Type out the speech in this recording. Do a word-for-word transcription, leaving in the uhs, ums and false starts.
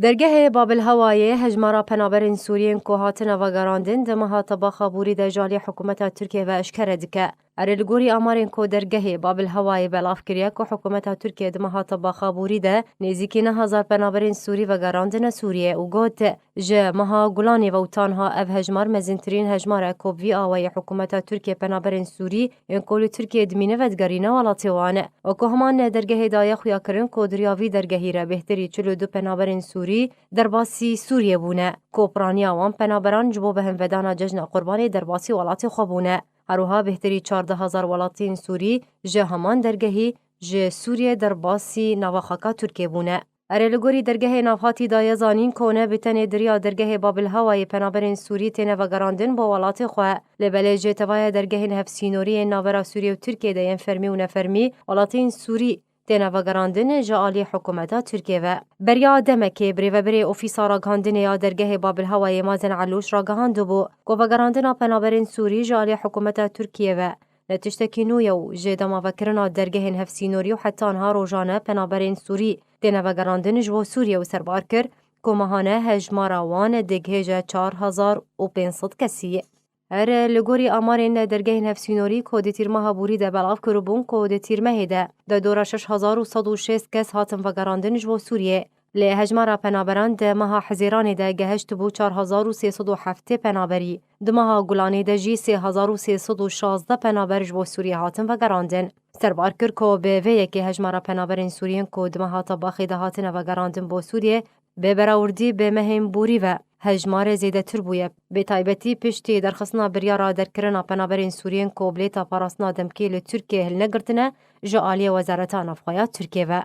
Dergehê Babil Hewayê hejmara penaberên Sûriyên ku hatine vegerandin di meha Tebaxa Borî de ji alî hikûmeta Tirkiyê ve eşkere dike. Erê, li gorî amarên ku dergehê Babil Hewayê belav kiriye ku hikûmeta Tirkiyê di meha Tebaxa Borî de nêzîkî neh hezar penaberên Sûrî vegerandine Sûriyê û got, ji meha Gulanê ve û tanha ev hejmar mezintirîn hejmar e ku bi vî awayî hikûmeta Tirkiyê penaberên Sûrî yên ku li Tirkiyê dimîne vedigerîne welatê wan. Wekî heman dergehê daye xuyakirin ku di riya vî dergehî re bêhtirî çil û du penaberên Sûrî derbasî Sûriyê bûne, ku piraniya wan penaberan ji bo behinvedana Cejna Qurbanê derbasî welatê xwe bûne. Her wiha bêhtirî çardeh hezar welatiyên Sûrî ji heman dergehî ji Sûriyê derbasî nava xaka Tirkiyê bûne. Erê, li gorî dergehê navhatî daye zanîn ku ne bi tenê di riya dergehê Babil Hewayê penaberên Sûrî têne vegerandin bo welatê xwe, lê belê ji tevaya dergehên hevsînorî yên navbera Sûriyê û Tirkiyê de yên fermî û nefermî welatiyên Sûrî têne vegerandin ji alî hikûmeta Tirkiyê ve. Beriya demekê birêvebirê Ofîsa Ragihandinê ya dergehê Babil Hewayê Mazen Elûş ragihandibû ku vegerandina penaberên Sûrî ji alî hikûmeta Tirkiyê ve ne tiştekî nû ye û ji demavekirina dergehên hevsînorî û heta niha rojane penaberên Sûrî têne vegerandin ji bo Sûriyê û serbar kir ku mehane hejmara wan digihêje çar hezar û pênc sed kesî. Her li gorî amarên dergehên hevsînorî ku di tîrmeha Borî de belav kiribûn ku di tîrmehê de di dora şeş hezar û sed û şêst kes hatin vegerandin ji bo Sûriyê. Lê hejmara penaberan di meha Hezîranê de gehiştibû çar hezar û sê sed û heftê penaberî. Di meha Gulanê de jî sê hezar û sê sed û şazdeh penaber ji bo Sûriyê hatin vegerandin. Serbar kir ku bi vê yekê hejmara penaberên Sûriyên ku di meha Tebaxê de hatine vegerandin bo Sûriyê, bi berawrdî bi mehên Borî ve hejmarê zêdetir bûye. Bi taybetî piştî derxistina biryara derkirina penaberên Sûriyên ku bilêta parastina demkê li Tirkiyê hilnegirtine ji aliyê Wezareta Navxwe ya Tirkiyê ve.